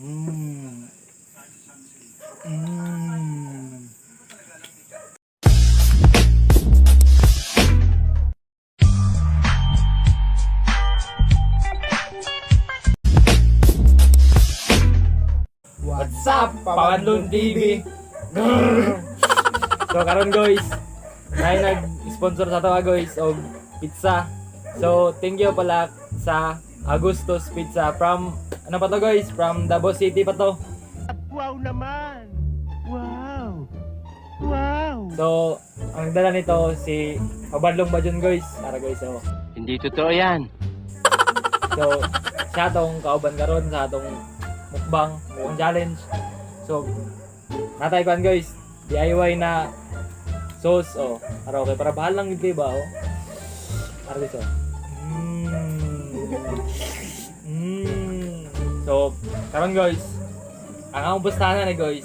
What's up, Pawanlon TV? Grrr. So karon guys, nay nag-sponsor sa tawa guys og pizza. So thank you pala sa Agustos Pizza from ano pa to guys? From Davao City pa to. Wow naman! Wow! Wow! So ang dala nito si Pabanlong ba dyan guys? Tara guys, oh. Hindi totoo yan. So siya tong kauban karon sa atong mukbang, mukbang challenge. So natay kuan guys, DIY na sauce oh. Ara okay para bahal lang gid kay ba oh. Ara guys oh. So karon guys, ang among bustahan na guys.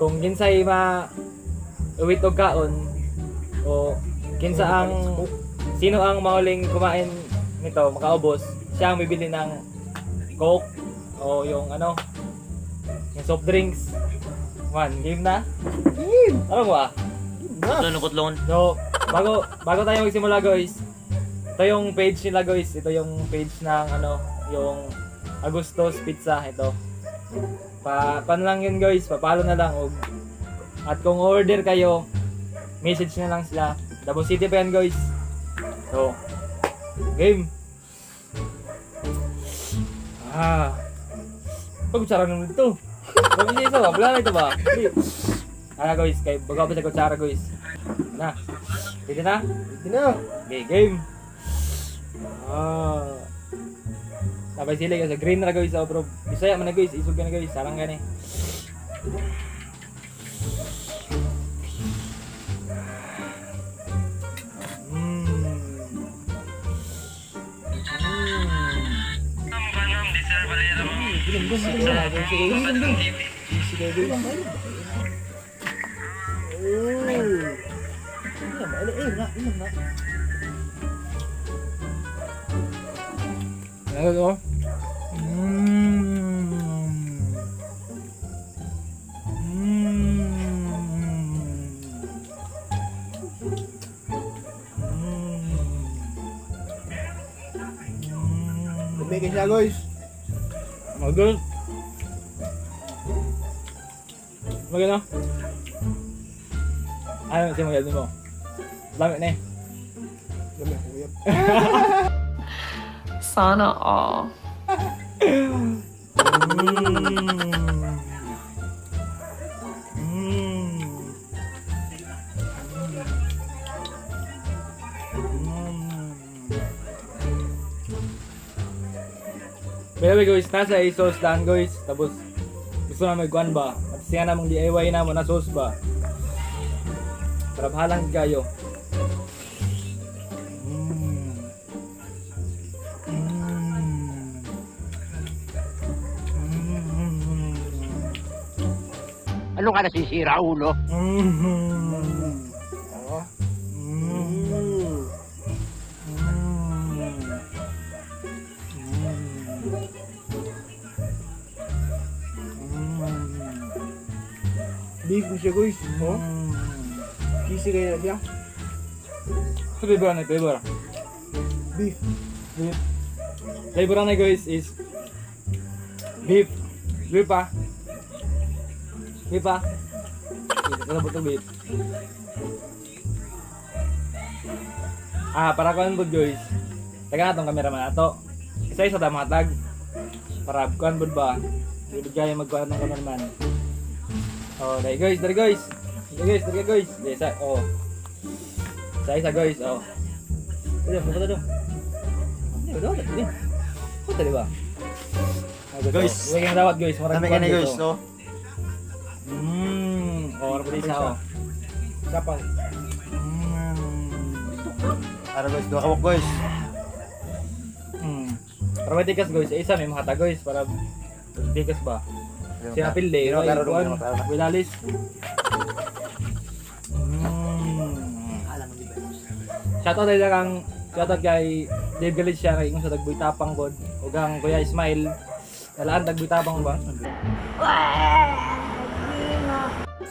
Kung kinsay ma uwit og kaon o kinsa ang sino ang mahuling kumain nito, makaubos, siya ang bibili ng Coke o yung ano, yung soft drinks. Man, game na? Game! Ano ba? Kutlon, kutlon. So, bago bago tayo magsimula guys, ito yung page nila guys. Ito yung page ng ano, yung Agustos Pizza ito. Pa paano lang yun guys, papalo na lang og at kung order kayo, message na lang sila. Davao City pa yan guys. So, game. Ah. Pagkutsara naman ito. Pag isa ba? Wala na ito ba? Hindi. Tara guys, kay bago pa sa kutsara guys. Na. Ready na? Ready na. Okay, game. Ah. Sabay sila guys, green ra guys, oh, bro. Bisaya man na guys, isog ka na guys, sarang gani. Easy kayo guys. Oh. Ano to? Mm. Mm. Mm. Lumigay siya guys. Magod. Maganda. Ano si maganda mo? Dami na eh. Lami ako yun. Sana all. By the way guys, nasa sauce lang guys. Tapos gusto na may guan ba? At siya namang DIY na mo na sauce ba? Para bahalang kayo. Mm. Mm. Mm. Ano ka nasisira, ulo? Mm. Oh. Mm. Mm. Mm. Beef na siya guys. Oh. Cheesy kayo na siya. Flavor na flavor. Beef. Beef. Flavor na guys is beef. Beef ah. Beef ah. Ito na ba beef? Ah, para kuan po guys. Taga atong cameraman ato. Isa-isa ta matag. Para kuan bud ba? Di kaya magkuan ng cameraman. Oh, dai guys, dai guys. Dai guys, dai guys. Dai sa oh. Isa isa guys, oh. Dito, dito, dito. Dito, dito, dito. Puta, di ba? Ah, Guys. Huwag kang dawat guys. Marami Dami ka na guys, no? Oh, ano pa isa oh. Isa pa. Ara guys, duha ka buok, guys. Para may tikas guys, isa may makata guys para tikas ba? Sina Pille, Hindi na ay, klaro, kuwan, hindi na klaro. Wilalis. Mm. Shoutout ay kang shoutout kay Dave Galicia kay ingon sa Tagboy Tapang god ug ang Kuya Ismail Talaan tagbitabang ba?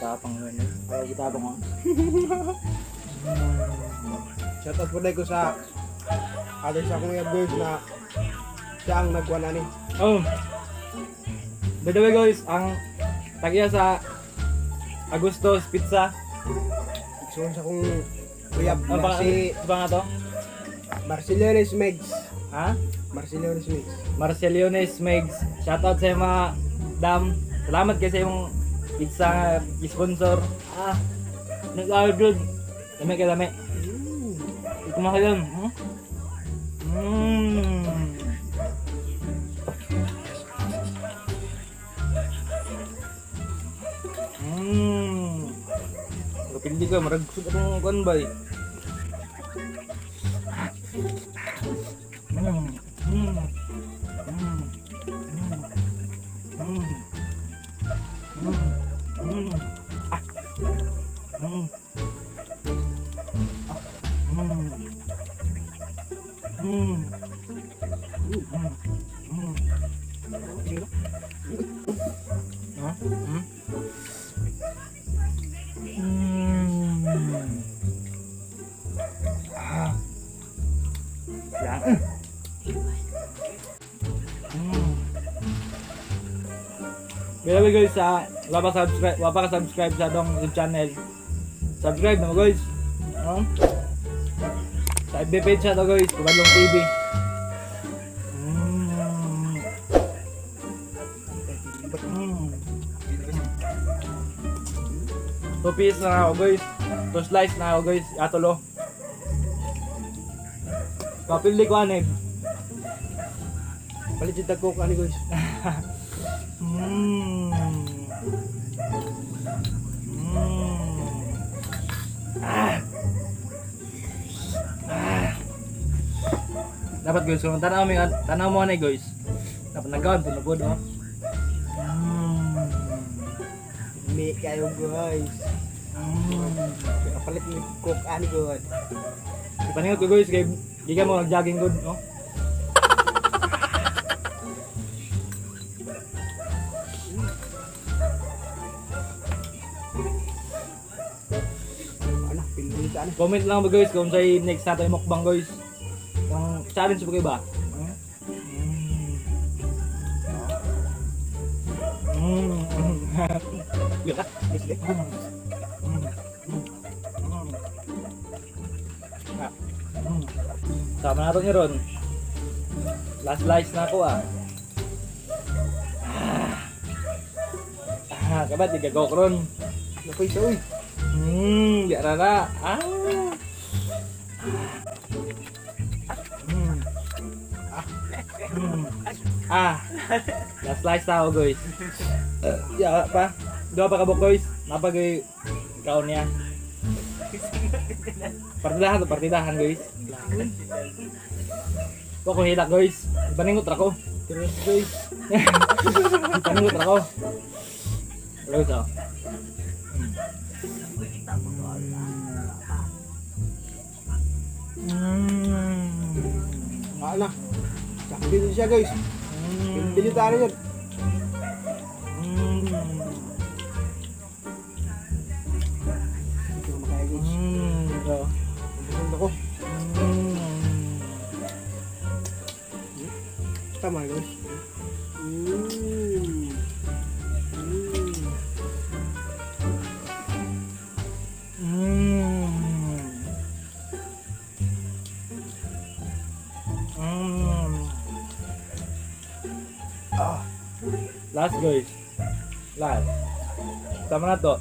Tapang yun eh. Ay, gitabang oh. Shout out po ko sa other sa akong guys na siya ang nagkuha ni. Oh. By the way guys, ang tagya sa Agustos Pizza. Igsoon sa akong uyab Ano na ba, si ano ba nga to? Marceliones Megs. Ha? Marceliones Megs. Marceliones Megs. Shoutout sa mga dam. Salamat kay sa imong pizza nga sponsor. Ah. Nag-order. Dami kay dami. Ito mga kayo. Hmm? Mm. Mm. Kapindi ka, maragsug atong kuan bay. Mm. Mm. Mm. Mm. Mm. Mm. Ah. Mm. Ah. Mm. Mm. Mm. Mm. Huh? Mm. Mm. Ah. Yan. Mm. By the way guys, sa wala pa subscribe, wala pa ka subscribe sa atong YouTube channel. Subscribe na mo guys. No? Sa FB page na to guys, Kubadlong TV. Mm. Mm. Two piece na ako guys. Two slice na ako guys. Atolo. Kapili ko anib. Palit yung tag coke ani guys. Mm. Mm. Ah. Ah. Dapat guys, kung tanaw mo tanaw mo na guys. Dapat nagawan po na po, no? Mm. May kayo guys. Mm. Kapalit ni coke ani god. Ipaningot ko guys, kay giga mo nag-jogging good, no? Ano, pindi ka ani. Comment lang ba guys kung sa'y next natin yung mukbang guys. Kung challenge ba kayo ba? Mm. Mm. Mm. Mm. Tama na ito ni Ron. Last slice na ako ah. Ah, ah kabat, igagok ron. Nakoy sa uy. Hmm, di rara. Ah. Ah. Ah. Last slice na ako, guys. Ya pa. Dua pa kabok, guys. Napagay kaon niya. Partidahan to, partidahan, guys. Wa ko hilak, guys. Paningot ra ko. Terus guys. Paningot ra ko. Guys, oh. Mm. Ano na. Sakto din siya guys. Pindi yung tayo yan. Mm. Hindi ko makaya guys. Mm. Oh. Busog ako. Mm. Tama guys. Mm. Mm. Mm. Mm. Ah. Last guys. Last. Tama na to.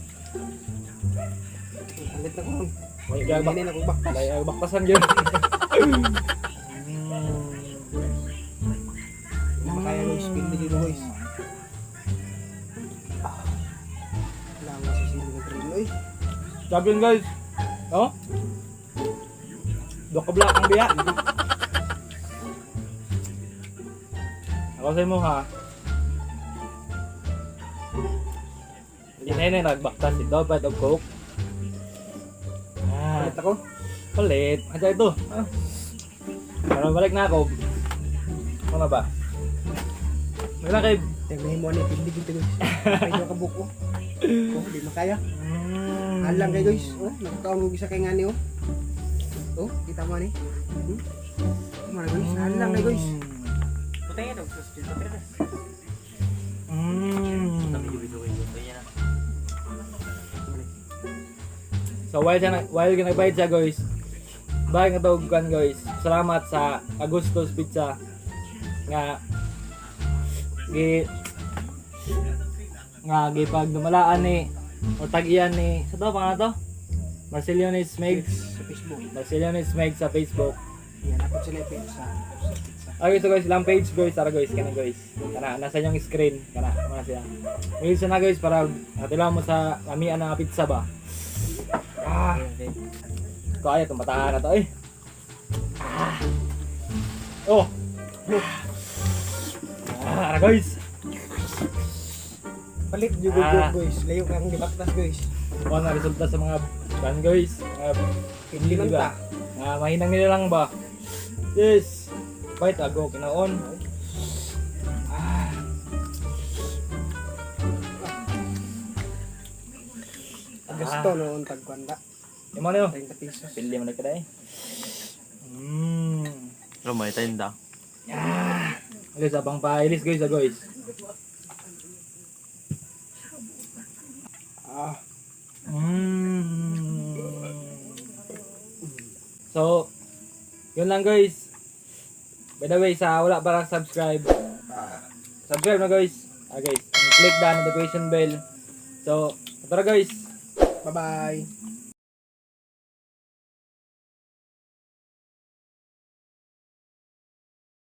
Palit na ko ron. Wala kaya bak Hindi na akong baktas. Wala kaya baktasan yun. Hindi na makaya guys. Pindi dito guys. Wala nga sa sili ng green oy. Sabi yun guys. No? Dok ka black ang biya. Ako sa imo ha. Hindi na nagbaktas si Dobad og Coke. Ah, Palit ako. palit. Aja ito. Ah. Para balik na ako. Ano na ba? Wala kay Tingnan mo ni pindig ito, guys. Ay ka buko. Oh, di makaya. Alang kay, guys. Oh, nagkaon ko isa kay ngani, oh. Oh, kita mo ni. Mara, guys, alang kay, guys. Putay ito, sus dito pero. So while nagbayad siya, guys. Bagay nga tawag kan, guys. Salamat sa Agustos Pizza nga gi nga gipagdumalaan ni o tag-iyan ni sa to pangalan to Marceliones Megs. Sa Facebook. Marceliones Megs sa Facebook. Yan, ako sila pizza. Pizza. Okay, so guys, ilang page, guys, tara, guys, kana, guys. Kana nasa inyong screen, kana muna siya. Ngayon na, guys, para natila mo sa lamian ng pizza ba. Ah. Kaya itong bataan na to eh. Ah. Oh. Ah, tara, guys. Palit jud Ah. guys. Layo kang gibaktas, guys. Kuha na resulta sa mga kan, guys. Mga Hindi hindi ba? Mga mahinang nila lang ba? Yes. Bite ago kinaon. Ah. Gusto noon tagkwanda. Yung ano yun? 30 pesos. Pili mo na ka eh. Mm. Pero may tenda. Ah. Guys, abang pailis, guys, ah, guys. Ah, So, yun lang, guys. By the way, sa wala pa subscribe, subscribe na, guys. Ah, guys, and click the notification bell. So, tara, guys. Bye-bye.